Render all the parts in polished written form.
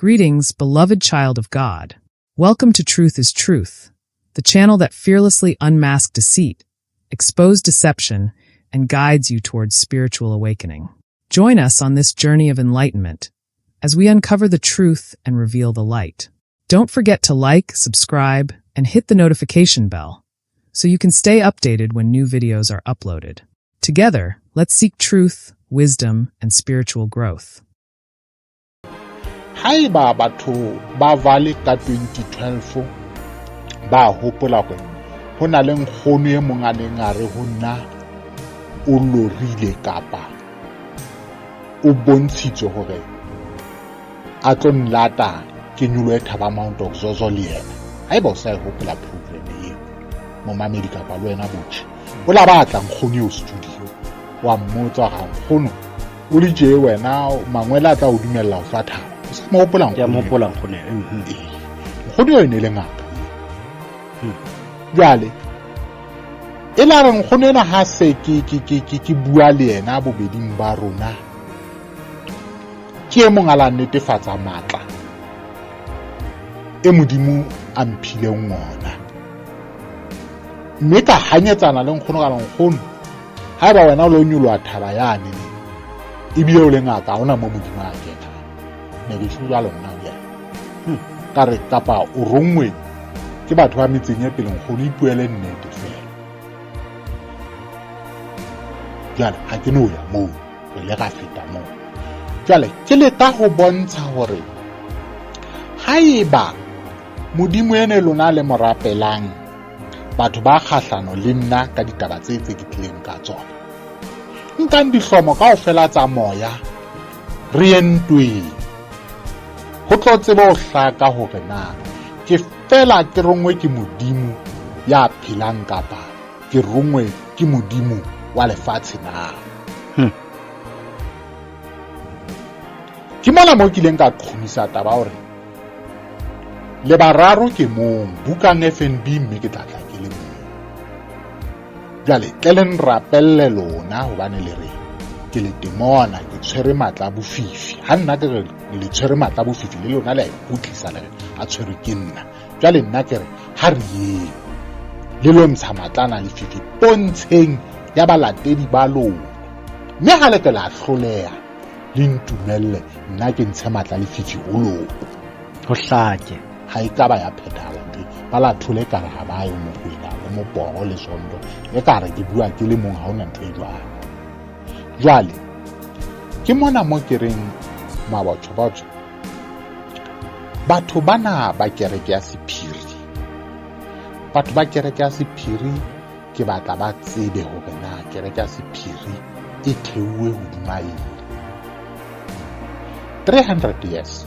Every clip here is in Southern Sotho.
Greetings, beloved child of God. Welcome to Truth is Truth, the channel that fearlessly unmasks deceit, exposes deception, and guides you towards spiritual awakening. Join us on this journey of enlightenment as we uncover the truth and reveal the light. Don't forget to like, subscribe, and hit the notification bell so you can stay updated when new videos are uploaded. Together, let's seek truth, wisdom, and spiritual growth. Haeba batho ba Vale ka 2012 ba hopola hore ho na le nkgono e mong a neng a re ho nna o lorile kapa o bontshitswe hore a tlo nlata ke nyolohe thaba Mount of Zozo le yena. Haeba o sa e hopola program eo, momamedi kapa le wena botjhe, o la batla nkgono eo studio, wa mmotsa hore nkgono o le tje wena mangwele a tla o dumella ho hlwa thaba. O sa mo hopola Ke a nkgono? mo hopola nkgono eo. Nkgono eo e ne le ngaka. Jwale e la re nkgono ena ha se ke bua le yena bobeding ba rona, ke e mong a la netefatsa matla e Modimo a mphileng ona. Mme ka hanyetsana le nkgono ka re, nkgono, haeba wena o lo nyoloha thaba yane ebile o le ngaka, ha hona mo Modimo a kenang. Ne ke tjho jwalo nna ho yena. Ka re kapa o rongwe ke batho ba metseng e pele, nkgono, ipuele nnete fela. Jwale ha ke no ya moo, re ile ra feta moo. Jwale ke leka ho bontsha hore haeba Modimo ene lona le mo rapelang, batho ba kgahlano le nna ka ditaba tse tse ke tlileng ka tsona, nkang dihlomo kaofela tsa moya, re ye ntweng. Ho tlo tsebe ho hlaka hore na ke fela ke rongwe ke Modimo ya phelang kapa ke rongwe ke Modimo wa lefatshe na. Ke mona mo kileng ka qhomisa taba hore le bararo ke mong, bukang FNB mme ke tla tla ke le mong. Jwale tle le nrapelle lona hobane le re ke le temona, ke tshwere matla a bofifi. Ha nna ke re le tshwere matla a bofifi, le lona le a ikutlisa le re a tshwerwe ke nna. Jwale nna ke re ha re yeng le lo ntsha matla ana a lefifi pontsheng ya balatedi ba lona, mme ha le ke la hloleha le ntumelle nna ke ntshe matla a lefifi ho lona. Ho hlake. Ha e ka ba ya phethahala ntho e. Ba la thole ekare ha ba yo Mokwena le Moporo le Sondo, ekare ke bua ke le mong, ha hona ntho e jwalo. Jwale ke mona mo ke reng mabotjho-botjho, batho bana ba kereke ya sephiri, batho ba kereke ya sephiri ke batla ba tsebe hore na kereke ya sephiri e theuwe hodima eng. 300 years.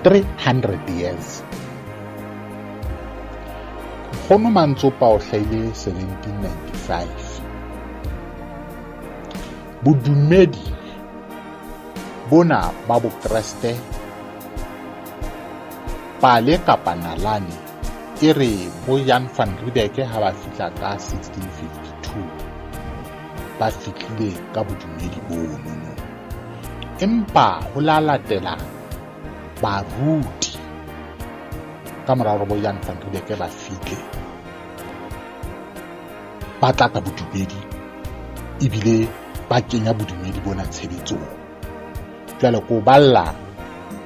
300 years. Nkgono Mantsopa o hlahile 1795. Bodumedi bona ba Bokreste, pale kapa nalane e re bo Jan van Riebeeck ha ba fihla ka 1652 ba fihlile ka bodumedi bono. Empa ho la latela baruti ka mora hore bo Jan van Riebeeck ba fihle, ba tla ka bodumedi ebile ba kenya bodumedi bona tshebetsong. Jwale ko balla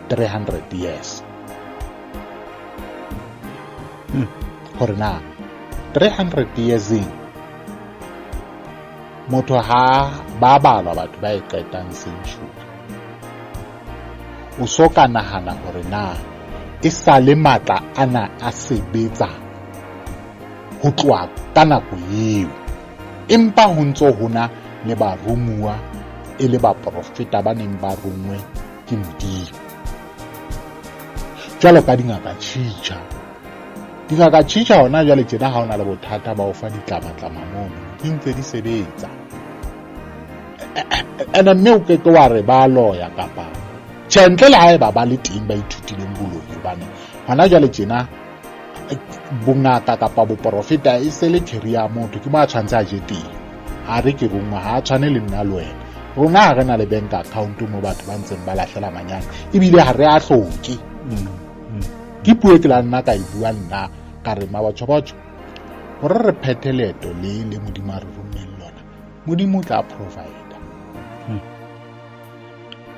300 years. Hore na 300 years motho ha ba balwa batho ba e qetang century, o so ka nahana hore na e sa le matla ana a sebetsa ho tloha ka nako eo, empa ho ntso hona le baromuwa e le baprofeta ba neng ba rongwe ke Modimo. Jwalo ka dingaka tjhitjha. Dingaka tjhitjha hona jwale tjena ha hona le bothata ba ho fa ditlamatlama mono, di ntse di sebetsa. Ene mme o ke ke wa re ba loya kapa tjhe, ntle le haeba ba le teng ba ithutileng boloi, hobane hona jwale tjena bongaka kapa boprofeta e se le career ya motho, ke mo a tshwanetse a je teng. Ha re ke rongwa, ha a tshwane le nna le wena. Rona ha re na le bank account mo batho ba ntseng ba lahlela manyane, ebile ha re a hloke. Ke puo e ke la nna ka e bua nna ka re mabatjho-batjho, hore re phethe leeto le le Modimo a re rommeng lona, Modimo o tla provide.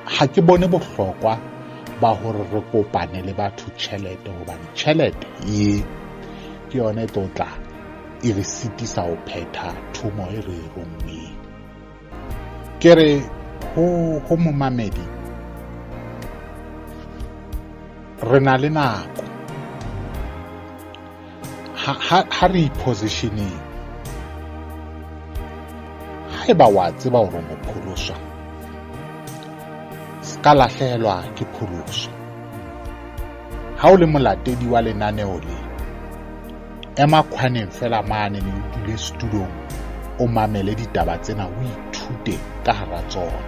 Ha ke bone bohlokwa ba hore re kopane le batho tjhelete, hobane tjhelete e ke yona e tlo tla e re sitisa ho phetha thomo e re e rommeng. Ke re ho momamedi, re na le nako. Ha re ipositioneng, haeba wa tseba hore o mopholoswa, se ka lahlehelwa ke pholoso. Ha o le molatedi wa lenaneo le, ema kgwaneng fela mane ne o dule setulong, o mamele ditaba tsena, o ithute ka hara tsona.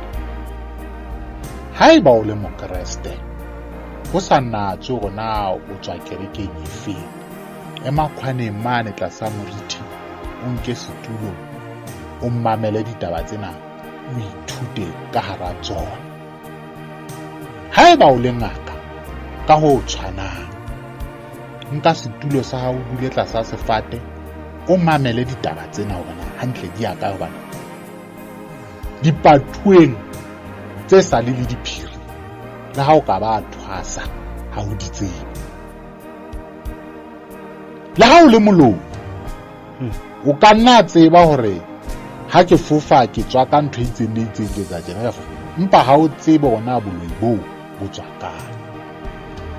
Haeba o le mokreste, ho sa natswe hore na o tswa kerekeng efeng, ema kgwaneng mane tlasa moriti, o nke setulo, o mamele ditaba tsena, o ithute ka hara tsona. Haeba o le ngaka, ka ho tshwanang, nka setulo sa hao, o dule tlasa sefate, o mamele ditaba tsena hore na hantle di ya kae, hobane dipatueng tse sa le le diphiri, le ha o ka ba thwasa, ha o di tsebe. Le ha o le moloi, o ka nna tseba hore ha ke fofa ke tswa ka ntho e itseng le itseng, ke etsa tjena, ka fofa. Empa ha o tsebe hore na boloi boo bo tswa kae.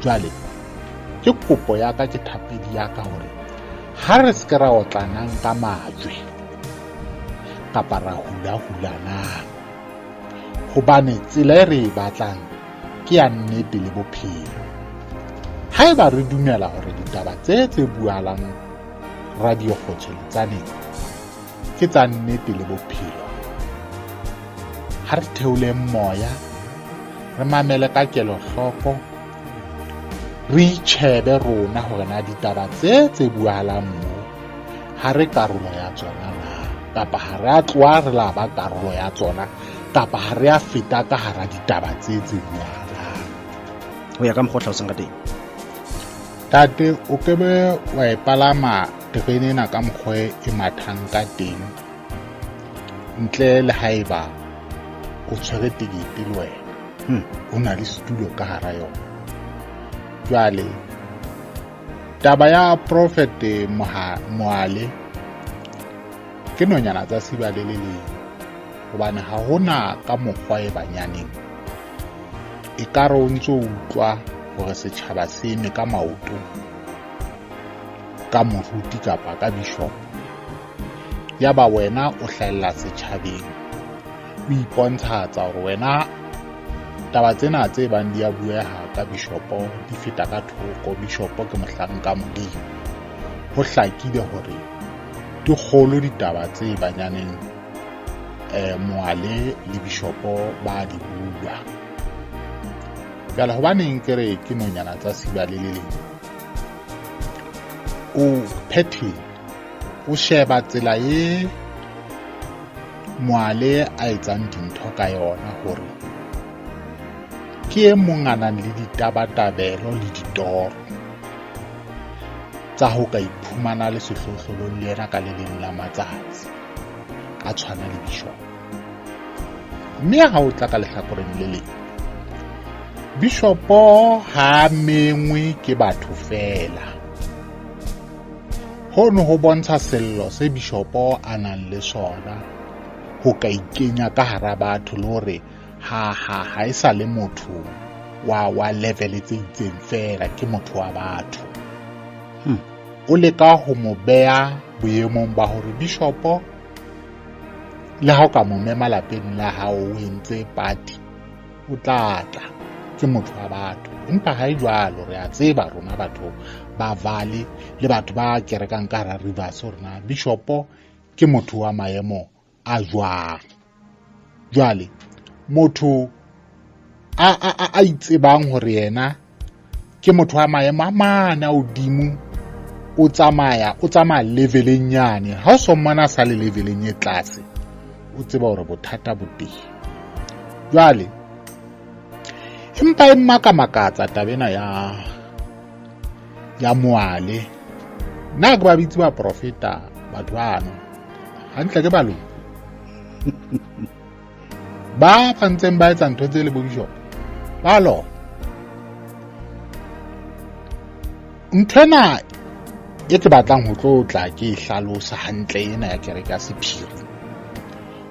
Jwale ke kopo ya ka, ke thapedi ya ka hore ha re se ke ra otlanang ka majwe kapa ra hula-hulanang, hobane tsela e re e batlang ke ya nnete le bophelo. Haeba re dumela hore ditaba tse tse bualang radio kgotjheletsaneng ke tsa nnete le bophelo, ha re theoleng moya, re mamele ka kelohloko, re itjhebe rona hore na ditaba tse tse buahalang mo ha re karolo ya tsona na, kapa ha re a tloha re la ba karolo ya tsona, kapa ha re a feta ka hara ditaba tse tse buahalang. Ho ya ka mokgwa o hlalosang ka teng. Tate, o ke be wa e palama terene ena ka mokgwa e mathang ka teng, ntle le haeba o tshwere tekete le wena, o na le setulo ka hara yona. Jwale taba ya Prophet Moale ke nonyana tsa siba le le leng, hobane ha hona ka mokgwa e banyaneng ekare o ntso utlwa hore setjhaba se eme ka maoto ka moruti kapa ka bishop, ya ba wena o hlahella setjhabeng, o ipontshatsa hore wena taba tsena tse bang di a bueha ka bishopo di feta ka thoko, bishopo ke mohlanka Modimo. Ho hlakile hore di kgolo ditaba tse banyaneng, Moale le bishopo ba di bua. Jwale hobaneng ke re ke nonyana tsa siba le le leng? O phethile, o sheba tsela e Moale a etsang dintho ka yona, hore ke e mong a nang le ditabatabelo le ditoro tsa ho ka iphumana le sehlohlolong le yena ka le leng la matsatsi, a tshwana le bishop. Mme ha o tla ka lehlakoreng le leng, bishopo ha mengwe ke batho fela. Hono ho bontsha sello se bishopo a nang le sona ho ka ikenya ka hara batho, le hore ha e sa le motho wa level tse itseng fela, ke motho wa batho. O leka ho mo beha boemong ba hore bishopo le ha o ka mo mema lapeng la hao o entse party, o tla tla, ke motho wa batho. Empa ha e jwalo, re a tseba rona batho ba Valley le batho ba kerekang ka hara Rivers hore na bishopo ke motho wa maemo a jwang. Jwale motho a itsebang hore yena ke motho wa maemo a mane a hodimo, o tsamaya leveleng yane. Ha o so mmona a sa le leveleng e tlase, o tseba hore bothata bo teng. Jwale empa e mmakamakatsa taba ena ya Moale. Nna ke ba bitse baprofeta batho bano, hantle ke baloi ba ba ntseng ba etsa ntho tse le bo bishop ba lona. Nthwena e ke batlang ho tlo tla ke e hlalosa hantle ena ya kereke ya sephiri,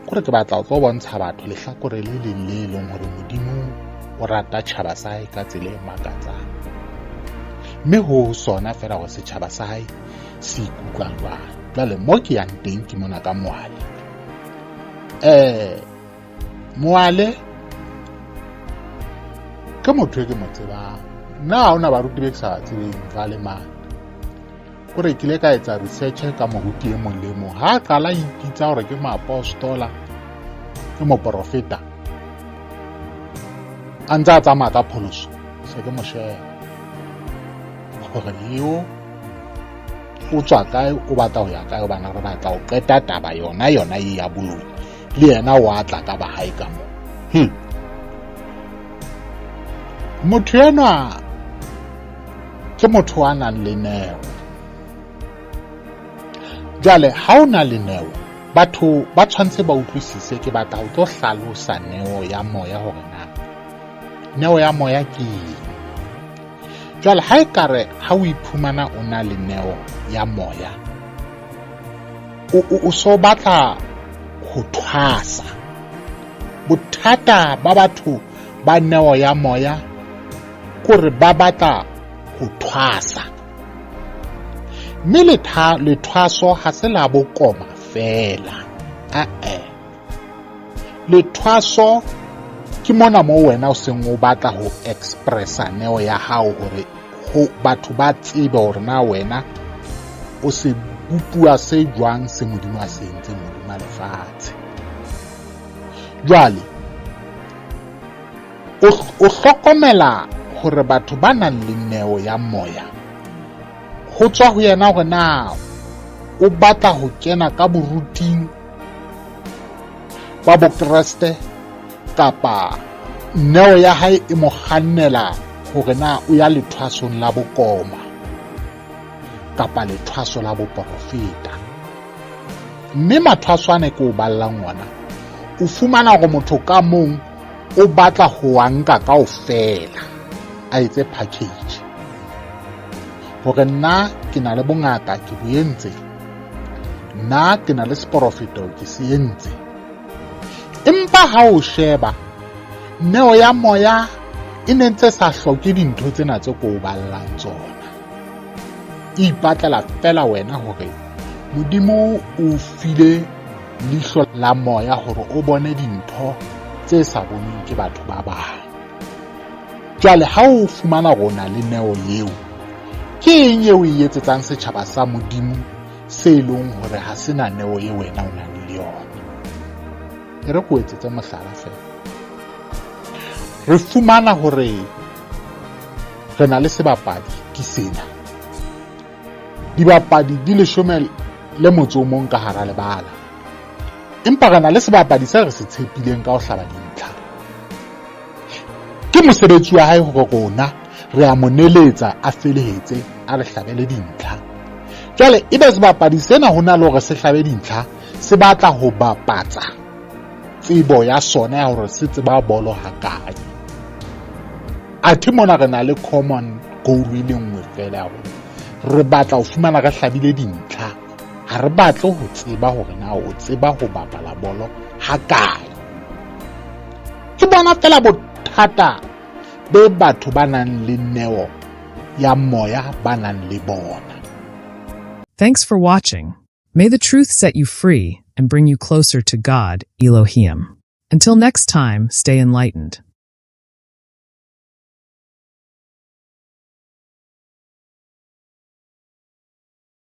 kore ke batla ho tlo bontsha batho lehlakore le leng le leng hore Modimo o rata tjhaba sa hae ka tsela e makatsang, mme ho sona fela hore setjhaba sa hae se ikutlwa jwang. Jwale mo ke yang teng ke mona ka Moale. Moale ke motho e ke mo tsebang. Nna ha hona baruti be ke sa ba tsebeng jwale mane. Kore ke ile ka etsa research ka moruti e mong le mong. Ha a qala a ipitsa hore ke moapostola, ke moporofeta, a ntse a tsamaya ka pholoso, se ke mo sheba hore eo o tswa kae, o batla ho ya kae, hobane re batla ho qeta taba yona yona e ya boloi, le yena o a tla ka ba hae ka moo. Motho enwa ke motho a nang le neo. Jwale ha o na le neo, batho ba tshwanetse ba utlwisise. Ke batla ho tlo hlalosa neo ya moya hore na neo ya moya ke eng. Jwale ha ekare ha o iphumana o na le neo ya moya, o so batla ho thwasa. Bothata ba batho ba neo ya moya kore ba batla ho thwasa, mme lethwaso ha se la bokoma fela. Ae, lethwaso ke mona moo wena o seng o batla ho expressa neo ya hao hore ho batho ba tsebe hore na wena o se bopuwa se jwang se Modimo a se entseng hodima lefatshe. Jwale o hlokomela hore batho ba nang le neo ya moya, ho tswa ho yena hore na o batla ho kena ka boruting ba Bokreste kapa neo ya hae e mo kgannela hore na o ya lethwasong la bokoma kapa lethwaso la boporofeta. Mme mathwaso ana ke o ballang ona, o fumana hore motho ka mong o batla ho a nka kaofela, a etse package. Hore nna ke na le bongaka ke bo entse, nna ke na le seporofeto ke se entse. Empa ha o sheba neo ya moya e ne ntse sa hloke dintho tsena tse ko o ballang tsona. E ipatlela fela wena hore Modimo o file leihlo la moya hore o bone dintho tse sa bonweng ke batho ba bang. Jwale ha o fumana hore o na le neo eo, ke eng eo e etsetsang setjhaba sa Modimo se leng hore ha se na neo e wena o nang le yona? E re ko etsetse mohlala fela. Re fumana hore re na le sebapadi ke sena. Dibapadi di 11 le motso o mong ka hara lebala. Empa re na le sebapadi se re se tshepileng ka ho hlaba dintlha. Ke mosebetsi wa hae hore rona re a mo neletsa a felehetse a re hlabele dintlha. Jwale ebe sebapadi sena ho na le hore se hlabe dintlha, se batla ho bapatsa tsebo ya sona ya hore se tseba bolo hakae. Athe mona re na le common goal e le nngwe fela ya hore re batla ho fumana re hlabile dintlha. Ha re batle ho tseba hore na o tseba ho bapala bolo hakae. Ke bona fela bothata be batho ba nang le neo ya moya ba nang le bona. Thanks for watching. May the truth set you free and bring you closer to God, Elohim. Until next time, stay enlightened.